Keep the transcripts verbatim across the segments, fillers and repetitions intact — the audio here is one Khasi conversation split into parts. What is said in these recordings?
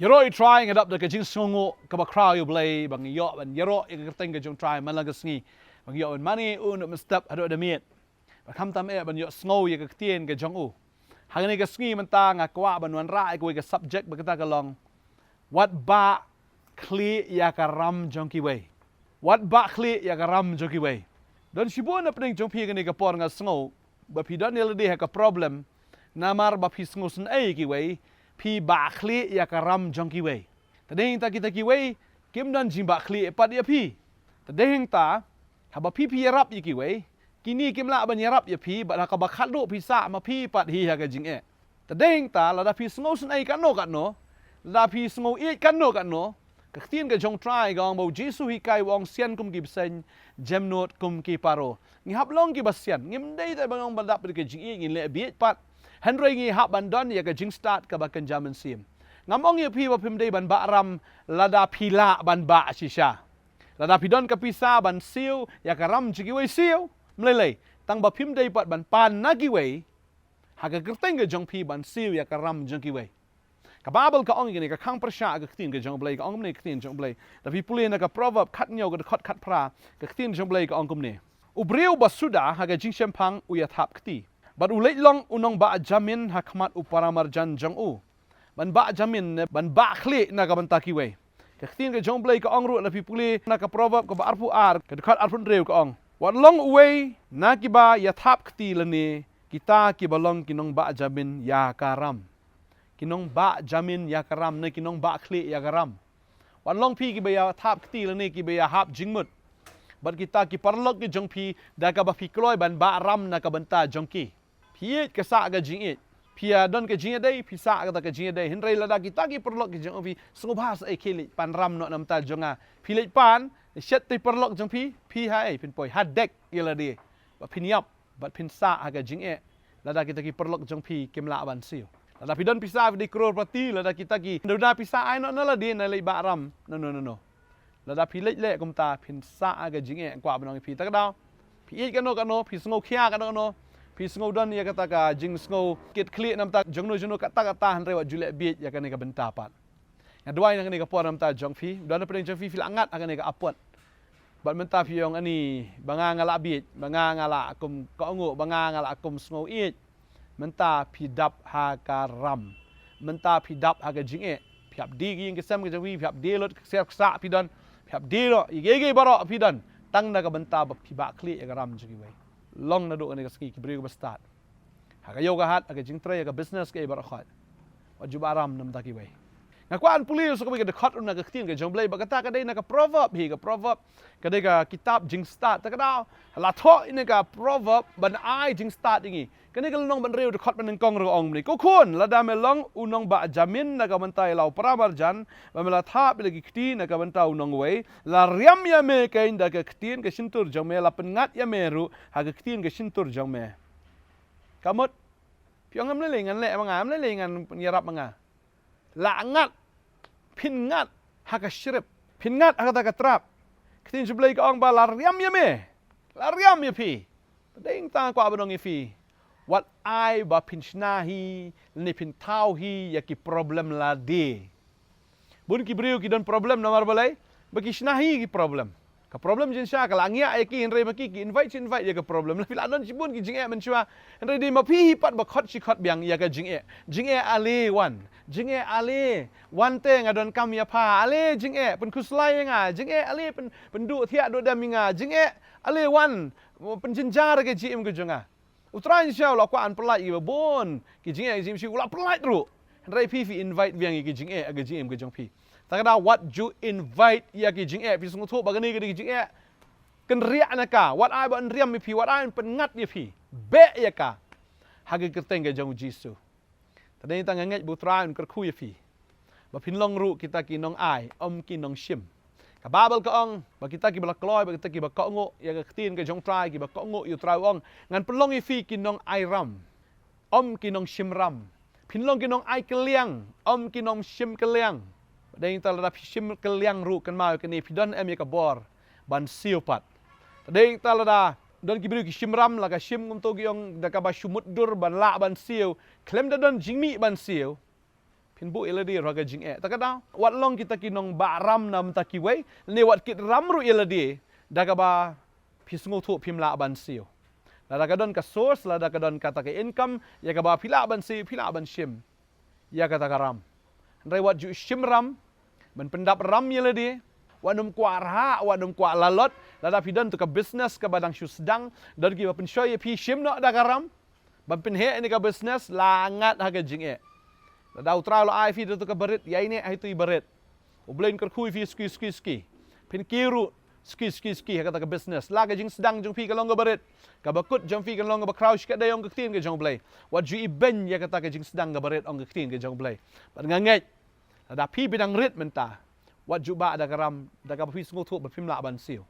Ïaroh ïa u Trai, nga dap da ka jingsngewnguh kaba khraw ïa u Blei, ba ngi ïoh ban ïaroh ïa ka kyrteng ka jong u Trai man la ka sngi, ba ngi ïoh ban mane u na mynstep haduh da miet. Bad khamtam eh ban ïohsngew ïa ka ktien ka jong u. Ha kane ka sngi mynta nga kwah ban wanrah ïa kawei ka subject ba kata ka long: Wat bah khlieh ïa ka ram jong kiwei. Wat bah khlieh ïa ka ram jong kiwei. Don shibun na pdeng jong phi kane ka por nga sngew ba phi don ïa lade ha ka problem, namar ba phi sngewsynei ïa kiwei, phi bah khlieh ïa ka ram jong kiwei. Te dei hangta kita kiwei kim don jingbah khlieh pat ïa phi. Te dei hangta, haba phi phi ïarap ïa kiwei, kine kim lah ban ïarap ïa phi, bad ha kaba khatduh phi sah ma phi pat hi ha ka jingeh. Te dei hangta, lada phi sngewsynei katno katno, lada phi sngew ïeit katno katno, ka ktien ka jong u Trai ka ong ba u Jisu u hikai u ong, sian kum ki bseiñ, jemnud kum ki paro. Ngi hap long kiba sian, ngim dei te ban ong ba dap da ka jingïeit ngin leh bieit pat, hynrei ngi hap ban don ïa ka jingstad kaba kynja mynsiem. Ngam ong ïa phi ba phim dei ban bah ram lada phi lah ban bah shisha. Lada phi don ka pisa ban siew ïa ka ram jong kiwei, siew. Ym lei lei, tang ba phim dei pat ban pan na kiwei ha ka kyrteng ka jong phi ban siew ïa ka ram jong kiwei. Ka Baibl ka ong ïa kane, ka khang pyrshah ka ktien ka jong u Blei, ka ong kumne ka ktien jong u Blei. Da phi pule na ka Proverb khathynñiew, ka dkhot khatphra, ka ktien jong u Blei ka ong kumne: U briew ba suda ha ka jingshemphang u ïathap kti, bad u leit long u nongbah jamin ha khmat u paramarjan jong u. Ban bah jamin ne ban bah khlieh na ka bynta kiwei. Ka ktien ka jong u Blei ka ong ruh, lada phi pule na ka Proverb kaba arphew ar, ka dkhot arphew hynriew, ka ong: Wat long uwei na kiba ïathap kti lane kita kiba long ki nongbah jamin ïa ka ram. Ki nongbah jamin ïa ka ram ne ki nongbah khlieh ïa ka ram. Wat long phi kiba ïathap kti lane kiba ïahap jingmut, bad kita ki paralok ki jong phi, da kaba phi kloi ban bah ram na ka bynta jong ki. Phi ïeit, ka sah ka jingïeit. Phi ïa don ka jingïadei, phi sah kata ka jingïadei. Hynrei lada kita ki paralok ki jong phi sngewbha sa ei, khie leit pan ram noh na bynta jong nga, phi leit pan, shet te paralok jong phi, phi ha ei, phin poi ha dek ïa lade. Ba phin ïap bad phin sah ha ka jingeh lada kita ki paralok jong phi kim lah ban siew. Lada phi don pisa, phi dei crorepati, lada kita ki duna pisa, ai noh na lade, na leit bah ram, no no no no. Lada phi leit leh kumta, phin sah ha ka jingeh. Nga kwah ban ong ïa phi, ta ka daw phi ïeit kano kano, phi sngew khia kano kano, phi sngew don ïa kata ka jingsngew kit khlieh na bynta jongno jongno, kata kata, hynrei wat ju leh bieit ïa kane ka bynta pat. Nga duwai na kane ka por na bynta jong phi, don na pdeng jong phi, phi la ngat ha kane ka apot. Bad mynta phi ong, ani, ba nga nga lah bieit, ba nga nga lah kum kohnguh, ba nga nga lah kum sngew ïeit. Mynta phi dap ha ka ram. Mynta phi dap ha ka jingeh. Phi hap die ki ïing ki sem ki jong phi, phi hap die lut ka ksiar ksah phi don, phi hap die noh ïa kiei kiei baroh phi don, tang na ka bynta ba phi bah khlieh ïa ka ram jong kiwei. Long naduh kane ka sngi ki briew kiba stad ha ka ïew ka hat, ha ka jingtrei, ha ka business, kaei baroh khoit. Wat ju bah ram na bynta kiwei. Nga kwah ban pule sa kawei ka dkhot ruh na ka ktien ka jong u Blei, ba kata ka dei na ka Proverb hi, ka Proverb ka dei ka kitab jingstad. Ta ka daw la thoh ïa kane ka Proverb ban ai jingstad ïa ngi. Kane ka lynnong ba hynriew, dkhot ba nyngkong ruh ka ong kumne: Ko khun, lada me long u nongbah jamin na ka bynta ïa la u paramarjan, ba me la thap ïa la ki kti na ka bynta u nongwei, la riam ïa me keiñ da ka ktien ka shyntur jong me, la pynngat ïa me ruh ha ka ktien ka shyntur jong me. Ka mut, phi ong, ym lei lei ngan leh ma nga, ym lei lei ngan ïarap ma nga. La ngat, phin ngat ha ka shrip, phin ngat ha kata ka trap. Ka ktien jong u Blei ka ong ba la riam ïa me, la riam ïa phi. Te dei hangta nga kwah ban ong ïa phi, wat ai ba phin shna hi lane phin thaw hi ïa ki problem lade. Bun ki briew ki don problem namar balei? Ba ki shna hi ki problem. Ka problem jingshisha ka la ngiah ïa ki, hynrei ma ki, ki invite shi invite ïa ka problem. La phi la don shibun ki jingeh mynshuwa, hynrei dei ma phi hi pat ba khot shi khot biang ïa ka jingeh. Jingeh ale wan, jingeh ale wan te nga donkam ïa pha. Ale jingeh pynkhuslai ïa nga, jingeh ale pyn, pynduh thiah duh dem ïa nga, jingeh ale wan pynjynjar ïa ka jingim ka jong nga. U Trai jingshisha u la kwah ban pyllait ïa kiba bun ki jingeh, ki jingeh, u la pyllait ruh. Hynrei phi, phi invite biang ïa ki jingeh ha ka jingim ka jong phi. Ta ka daw wat ju invite ïa ki jingeh. Phi sngewthuh ba kane ka dei ka jingeh kynriah na ka, wat ai ba yn riam ïa phi, wat ai yn pynngat ïa phi. Beh ïa ka ha ka kyrteng ka jong u Jisu. Te dei tang nga ngeit ba u Trai un kyrkhu ïa phi ba phin long ruh kita ki nongai, ym ki nongshim. Ka Baibl ka ong ba kita kiba la kloi, ba kita kiba kohnguh ïa ka ktien ka jong u Trai, kiba kohnguh ïa u Trai, u ong, ngan pynlong ïa phi ki nongai ram, ym ki nongshim ram. Phin long ki nongai kylliang, ym ki nongshim kylliang. Ba dei tang lada phi shim kylliang ruh, kynmaw ïa kane, phi don em ïa ka bor ban siew pat. Te dei tang lada don ki briew ki shim ram, la ka shim kumto ki ong da kaba shu mutdur ban lah ban siew, khlem da don jingmih ban siew, Phin buh ïa lade ruh ha ka jingeh. Ta ka daw, wat long kita ki nongbah ram na bynta kiwei, ne wat kit ram ruh ïa lade, da kaba phi sngewthuh phim lah ban siew. Lada ka don ka source, lada ka don kata ka income ïa kaba phi lah ban siew, phi lah ban shim ïa kata ka ram. Hynrei wat ju shim ram ban pyndap ram ïa lade, wat nym kwah rhah, wat nym kwah lalot. Lada phi don tu ka business kaba dang shu sdang, don kiba pynshoi ïa phi, shim noh da ka ram ban pynheh ïa kane ka business, la ngat ha ka jingeh. Lada U Trai u la ai phi da tu ka barit, ïai neh ha itu i barit. U Blei un kyrkhu ïa phi suki suki suki. Phin kiew ruh suki suki suki ha kata ka business. La ka jingsdang jong phi ka long kaba rit, kaba kut jong phi ka long kaba khraw shikatdei, ong ka ktien ka jong U Blei. Wat ju ibeiñ ïa kata ka jingsdang kaba rit, ong ka ktien ka jong U Blei. Bad nga ngeit, lada phi phi dang rit mynta, wat ju bah da ka ram da kaba phi sngewthuh ba phim lah ban siew.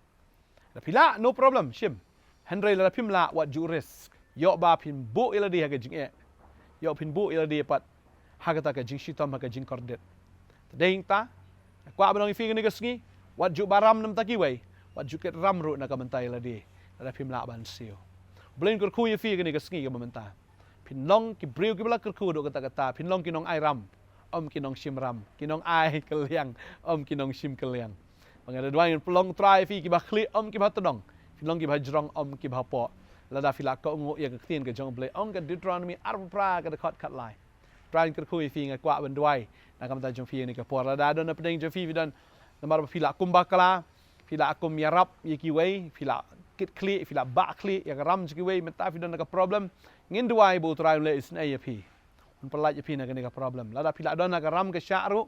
Lada phi lah, no problem, shim. Hynrei lada phim lah, wat ju risk. Ïoh ba phin buh ïa lade ha ka jingeh. Ïoh phin buh ïa lade pat ha kata ka jingshitom, ha ka jingkordit. Te dei nangta, nga kwah ban ong ïa phi kane ka sngi, wat ju bah ram na bynta kiwei, wat ju kit ram ruh na ka bynta ïa lade, lada phim lah ban siew. U Blei un kyrkhu ïa phi kane ka sngi kaba mynta. Phin long ki briew kiba la kyrkhu haduh katta katta, phin long ki nongai ram, ym ki nongshim ram, ki nongai kylliang, ym ki nongshim kylliang. Ba nga da duwai, phin long, Trai, phi kiba khlieh, ym kiba tnong, phin long kiba jrong, ym kiba poh. Lada phi la kohnguh ïa ka ktien ka jong U Blei, ong ka Deuteronomy arphew phra ka dkhot khatlai. Trai un kyrkhu ïa phi, nga kwah ban duwai na ka bynta jong phi ha kane ka por. Lada don na pdeng jong phi, phi don namar ba phi la kum bakla, phi la kum ïarap ïa kiwei, phi la kit khlieh, phi la bah khlieh ïa ka ram jong kiwei, mynta phi don na ka problem. Ngin duwai ba U Trai un leh isynei ïa phi, un pyllait ïa phi na kane ka problem. Lada phi la don ha ka ram ka shah ruh,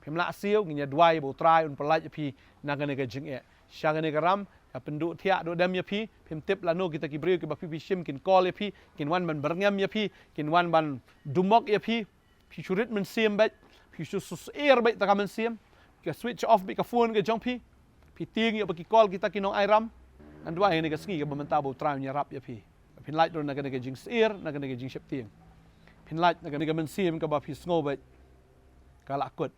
phim lah siew, ngin ïa duwai ba U Trai un pyllait ïa phi na kane ka jingeh. Sha kane ka ram ka pynduh thiah duh dem ïa phi, phim tip lano kita ki briew kiba phi phi shim kin call ïa phi, kin wan ban byrngem ïa phi, kin wan ban dumok ïa phi. Phi shu rit mynsiem beit, phi shu shu syier beit ta ka mynsiem, ka switch off beit ka phone ka jong phi. Phi tieng ïa ba ki call kita ki nongai ram. Ngan duwai ha kane ka sngi kaba mynta ba U Trai un ïarap ïa phi. Phin lait ruh na kane ka jingsyier, na kane ka jingsheptieng. Phin lait na kane ka mynsiem kaba phi sngew beit ka la kut.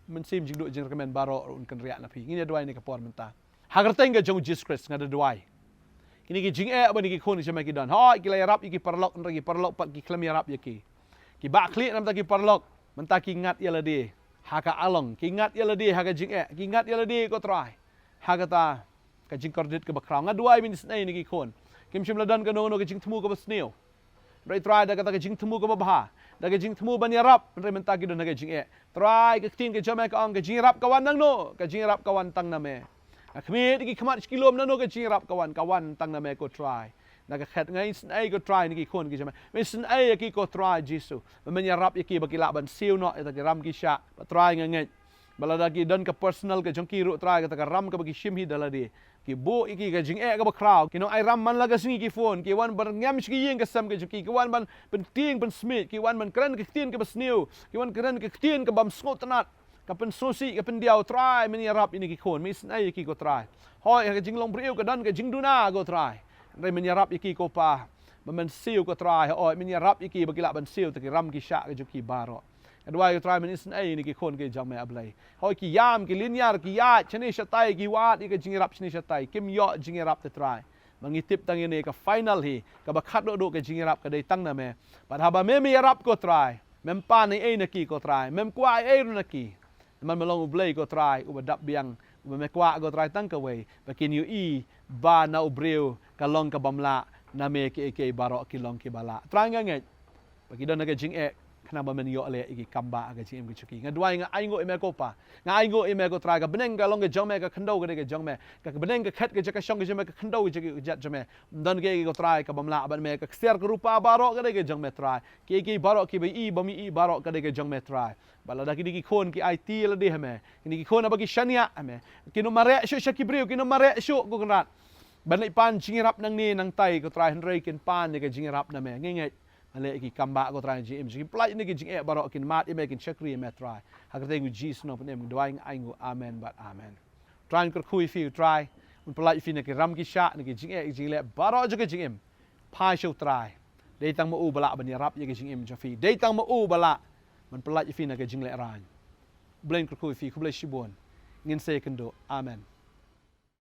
Mynsiem jingduh jingkyrmen baroh ruh un kynriah na phi. Ngin ïa duwai ha kane ka por mynta. Ha ka kyrteng ka jong U Jisu Khrist nga da duwai. Kine ki jingeh ba kine ki khun ki jong me ki don, hooid ki la ïarap ïa ki paralok, hynrei ki paralok pat ki khlem ïarap ïa ki. Ki bah khlieh na bynta ki paralok, mynta ki ngat ïa lade ha ka along, ki ngat ïa lade ha ka jingeh, ki ngat ïa lade, ko Trai, ha kata ka jingkordit kaba khraw. Nga duwai ban isynei ïa kine ki khun. Kim shym la don kano kano ka jingthmu kaba sniew. Hynrei Trai, da kata ka jingthmu kaba bha, da ka jingthmu ban ïarap, hynrei mynta ki don ha ka jingeh. Trai, ka ktien ka jong me ka ong, ka jingïarap ka wan nangno? Ka jingïarap ka wan tang na me. Nga khmih ïa ki khmat sha ki lum, nangno ka jingïarap ka wan? Ka wan tang na me, ko Trai. Na ka khet nga isynei, ko Trai, ïa kine ki khun ki jong me. Me isynei ïa ki, ko Trai Jisu, ba men ïarap ïa ki ba ki lah ban siew noh ïa kita ki ram ki shah. Bad Trai, nga ngeit ba lada ki don ka personal ka jong ki ruh, Trai, kata ka ram kaba ki shim hi da lade, ki buh ïa ki ka jingeh kaba khraw. Ki nongai ram man la ka sngi ki phone, ki wan byrngem sha ki ïing ka sem ka jong ki, ki wan ban pyntieng pynsmit, ki wan ban kren ka ktien kaba sniew, ki wan kren ka ktien ka bym sngewtynnat, ka pynsngewsih, ka pyndiaw. Trai, men ïarap ïa kine ki khun, men isynei ïa ki, ko Trai. Hooid, ha ka jinglong briew ka don ka jingduna, ko Trai. Hynrei men ïarap ïa ki, ko Pa, ba men siew, ko Trai. Hooid, men ïarap ïa ki ba ki lah ban siew ïa ki ram ki shah ka jong ki baroh. Nga duwai, ko Trai, men isynei ïa kine ki khun ki jong me, A Blei. Hooid, ki ïam, ki lyniar, ki ïaid shane shatai, ki wad ïa ka jingïarap shane shatai, kim ïoh jingïarap, te Trai. Ba ngi tip tang ïa kane ka final hi, kaba khatduh duh ka jingïarap ka dei tang na me. Bad haba me, me ïarap, ko Trai, mem pan ei ei na ki, ko Trai, mem kwah ei ei ruh na ki. Namar me long U Blei, ko Trai, uba dap biang, uba me kwah, ko Trai, tang kawei, ba kin ïohi ba na u briew ka long ka bym lah, na me kiei kiei baroh ki long kiba lah. Trai, nga ngeit ba ki don ha ka jingeh khnang ba men ïoh leh ïa ki kam bah ha ka jingim ka jong ki. Nga duwai, nga ainguh ïa me, ko Pa. Nga ainguh ïa me, ko Trai, ka bneng ka long ka jong me, ka khyndew ka dei ka jong me. Ka bneng, ka khet, ka jaka shong ka jong me, ka khyndew ka jong ki, ka jait jong me. Ym don kiei kiei, ko Trai, ka bym lah, bad me, ka ksiar ka rupa baroh ka dei ka jong me, Trai. Kiei kiei baroh kiba i bym i baroh ka dei ka jong me, Trai. Bad lada kine ki khun ki aiti ïa lade ha me, kine ki khun haba ki shaniah ha me, kin ym mareh shuh sha ki briew, kin ym mareh shuh, ko Kynrad, ban leit pan jingïarap nangne nangtai, ko Trai, hynrei kin pan ïa ka jingïarap na me. Ngi ngeit, leh ïa ki kam bah, ko Trai, jingim, kin pyllait ïa ki jingeh baroh, kin mad ïa me, kin shakri ïa me, Trai. Ha ka kyrteng U Jisu nongpynim ngi duwai, ngi ainguh. Amen bad amen. Trai un kyrkhu ïa phi, Trai, un pyllait ïa phi na ki ram ki shah, na ki jingeh, ki jingleh baroh jong ka jingim. Phai sha U Trai. Dei tang ma u ba lah ban ïarap ïa ka jingim jong phi. Dei tang ma u ba lah ban pyllait ïa phi na ka jinglehraiñ. Blei un kyrkhu ïa phi, khublei shibun. Ngin sa ïakynduh. Amen.